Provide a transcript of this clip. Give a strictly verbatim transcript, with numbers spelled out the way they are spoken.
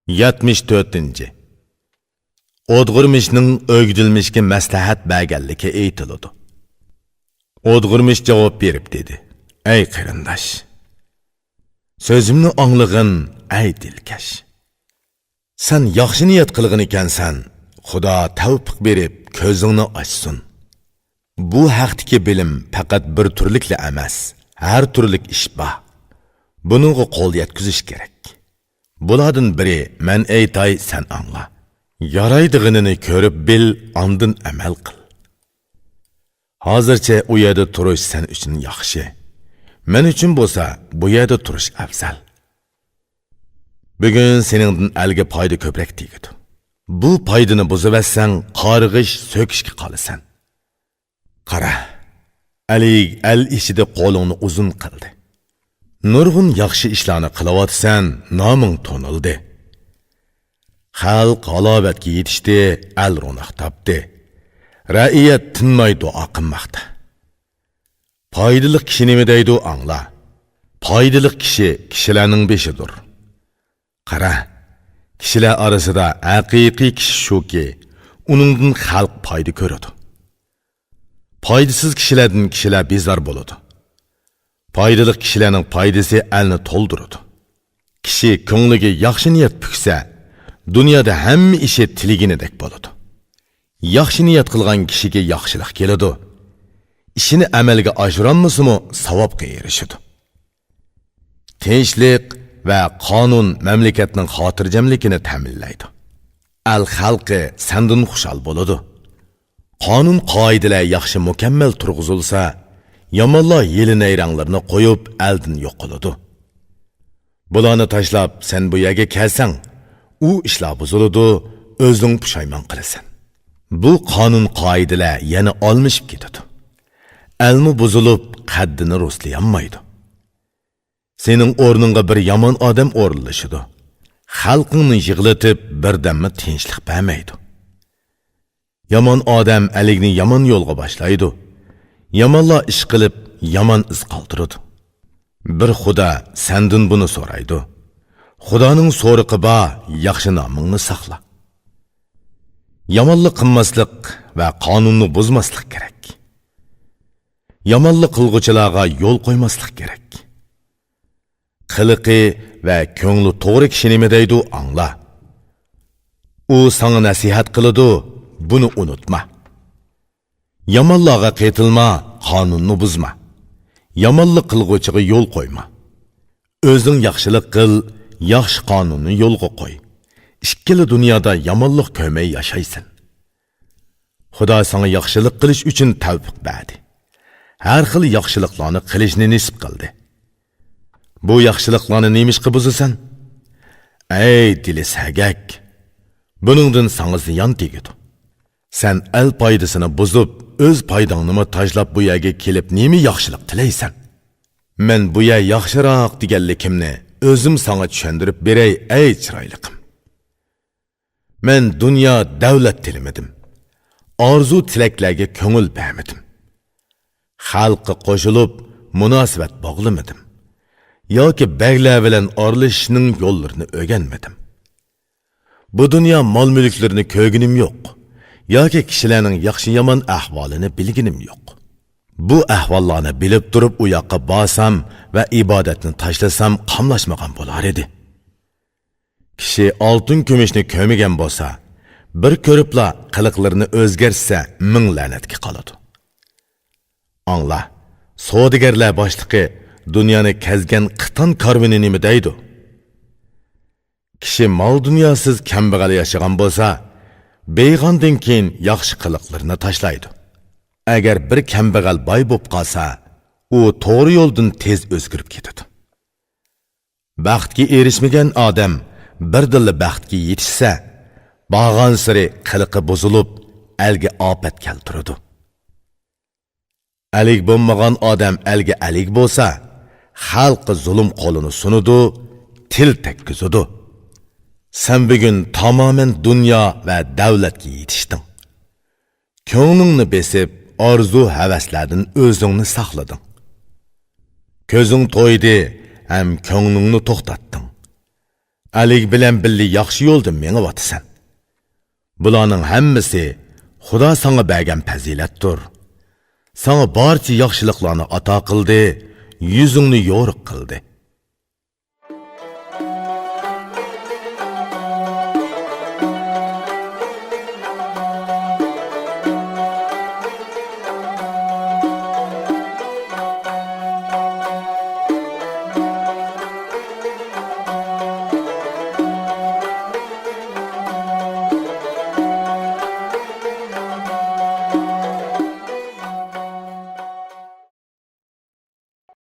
يەتمىش تۆتىنچى. ئودغۇرمىشنىڭ ئۆگدۈلمىشكە مەسلىھەت بەرگەنلىكى ئېيتىلىدۇ. ئودغۇرمىش جاۋاب بېرىپ دېدى: ئەي قېرىنداش! سۆزۈمنى ئاڭلىغىن، ئەي دىلكەش! سەن ياخشى نىيەت قىلغىنىكەنسەن، خۇدا تەۋپىق بېرىپ، كۆزۈڭنى ئاچسۇن. بۇ ھەقتىكى بىلىم پەقەت بىر تۈرلۈكلا ئەمەس، ھەر تۈرلۈك ئىش بار. بۇنىڭغا قول يەتكۈزۈش كېرەك. بۇلاردىن بىرى مەن ئېيتاي، سەن ئاڭلا. يارايدىغىنىنى كۆرۈپ بىل، ئاندىن ئەمەل قىل. ھازىرچە ئۇ يەردە تۇرۇش سەن ئۈچۈن ياخشى. مەن ئۈچۈن بولسا بۇ يەردە تۇرۇش ئەۋزەل. بۈگۈن سېنىڭدىن ئەلگە پايدا كۆپرەك تېگىدۇ. بۇ پايدىنى بۇزۇۋەتسەڭ، قارغىش، سۆكۈشكە قالىسەن. قارا، ئەلىگ ئەل ئىچىدە قولۇڭنى ئۇزۇن قىلدى. نۇرغۇن ياخشى ئىشلارنى قىلىۋاتىسەن، نامىڭ تونۇلدى. خەلق ھالاۋەتكە يېتىشتى، ئەل روناق تاپتى. رەئىيەت تىنماي دۇئا قىلماقتا. پايدىلىق كىشى نېمە دەيدۇ، ئاڭلا. پايدىلىق كىشى كىشىلەرنىڭ بېشىدۇر. قارا، كىشىلەر ئارىسىدا ھەقىقىي كىشى شۇكى، ئۇنىڭدىن خەلق پايدا كۆرىدۇ. پايدىسىز كىشىلەردىن كىشىلەر بىزار بولىدۇ. پايدىلىق كىشىلەرنىڭ پايدىسى ئەلنى تولدۇرىدۇ. كىشى كۆڭلىگە ياخشى نىيەت پۈكسە، دۇنيادا ھەممە ئىشى تىلىگىنىدەك بولىدۇ. ياخشى نىيەت قىلغان كىشىگە ياخشىلىق كېلىدۇ. ئىشىنى ئەمەلگە ئاشۇرالمىسىمۇ، ساۋابقا ئېرىشىدۇ. تىنچلىق ۋە قانۇن مەملىكەتنىڭ خاتىرجەملىكىنى تەمىنلەيدۇ. ئەل خەلقى سەندىن خۇشال بولىدۇ. قانۇن-قائىدىلەر ياخشى مۇكەممەل تۇرغۇزۇلسا، يامانلار ھىيلە-نەيرەڭلىرىنى قويۇپ، ئەلدىن يوقىلىدۇ. بۇلارنى تاشلاپ، سەن بۇ يەرگە كەلسەڭ، ئۇ ئىشلار بۇزۇلىدۇ، ئۆزۈڭ پۇشايمان قىلىسەن. بۇ قانۇن-قائىدىلەر يەنە ئالمىشىپ كېتىدۇ. ئەلمۇ بۇزۇلۇپ، قەددىنى رۇسلىيالمايدۇ. سېنىڭ ئورنۇڭغا بىر يامان ئادەم ئورۇنلىشىدۇ. خەلقىڭنى يىغلىتىپ، بىردەممۇ تىنچلىق بەرمەيدۇ. يامان ئادەم ئەلىگنى يامان يولغا باشلايدۇ. يامانلار ئىش قىلىپ، يامان ئىز قالدۇرىدۇ. بىر خۇدا سەندىن بۇنى سورايدۇ. خۇدانىڭ سورىقى بار، ياخشى نامىڭنى ساقلا. يامانلىق قىلماسلىق ۋە قانۇننى بۇزماسلىق كېرەك. يامانلىق قىلغۇچىلارغا يول قويماسلىق كېرەك. قىلىقى ۋە كۆڭلى توغرا كىشى نېمە دەيدۇ، ئاڭلا. ئۇ ساڭا نەسىھەت قىلىدۇ، بۇنى ئۇنتۇما. يامانلارغا قېتىلما، قانۇننى بۇزما. يامانلىق قىلغۇچىغا يول قويما. ئۆزۈڭ ياخشىلىق قىل، ياخشى قانۇننى يولغا قوي. ئىككىلا دۇنيادا يامانلىق كۆرمەي ياشايسەن. خۇدا ساڭا ياخشىلىق قىلىش ئۈچۈن تەۋپىق بەردى. ھەر خىل ياخشىلىقلارنى قىلىشنى نېسىپ قىلدى. بۇ ياخشىلىقلارنى نېمىشقا بۇزىسەن؟ ئەي دىلى سەگەك! بۇنىڭدىن ساڭا زىيان تېگىدۇ. سەن ئەل پايدىسىنى بۇزۇپ، ئۆز پايداڭنىمۇ تاشلاپ، بۇ يەرگە كېلىپ نېمە ياخشىلىق تىلەيسەن؟ مەن بۇ يەر ياخشىراق دېگەنلىكىمنى ئۆزۈم ساڭا چۈشەندۈرۈپ بېرەي، ئەي چىرايلىقىم! مەن دۇنيا، دەۋلەت تىلىمىدىم. ئارزۇ-تىلەكلەرگە كۆڭۈل بەرمىدىم. خەلققە قوشۇلۇپ، مۇناسىۋەت باغلىمىدىم. ياكى بەگلەر بىلەن ئارىلىشىشنىڭ يوللىرىنى ئۆگەنمىدىم. بۇ دۇنيا مال-مۈلۈكلىرىنى كۆرگىنىم يوق. ياكى كىشىلەرنىڭ ياخشى-يامان ئەھۋالىنى بىلگىنىم يوق. بۇ ئەھۋاللارنى بىلىپ تۇرۇپ ئۇ ياققا بارسام ۋە ئىبادەتنى تاشلىسام قاملاشمىغان بولار ئىدى. كىشى ئالتۇن-كۈمۈشنى كۆرمىگەن بولسا، بىر كۆرۈپلا قىلىقلىرىنى ئۆزگەرتسە، مىڭ لەنەتكە قالىدۇ. ئاڭلا، سودىگەرلەر باشلىقى دۇنيانى كەزگەن قىتان كارۋىنى نېمە دەيدۇ؟ كىشى مال-دۇنياسىز كەمبەغەل ياشىغان بولسا، بېيىغاندىن كېيىن ياخشى قىلىقلىرىنى تاشلايدۇ. ئەگەر بىر كەمبەغەل باي بولۇپ قالسا، ئۇ توغرا يولدىن تېز ئۆزگىرىپ كېتىدۇ. بەختكە ئېرىشمىگەن ئادەم بىردىنلا بەختكە يېتىشسە، بارغانسېرى قىلىقى بۇزۇلۇپ، ئەلگە ئاپەت كەلتۈرىدۇ. ئەلىگ بولمىغان ئادەم ئەلگە ئەلىگ بولسا، خەلققە زۇلۇم قولىنى سۇنىدۇ، تىل تەگكۈزىدۇ. سەن بۈگۈن تامامەن دۇنيا ۋە دەۋلەتكە يېتىشتىڭ. كۆڭلۈڭنى بېسىپ، ئارزۇ-ھەۋەسلەردىن ئۆزۈڭنى ساقلىدىڭ. كۆزۈڭ تويدى ھەم كۆڭلۈڭنى توختاتتىڭ. ئەلىگ بىلەن بىللە ياخشى يولدا مېڭىۋاتىسەن. بۇلارنىڭ ھەممىسى خۇدا ساڭا بەرگەن پەزىلەتتۇر. ساڭا بارچە ياخشىلىقلارنى ئاتا قىلدى، يۈزۈڭنى يورۇق قىلدى.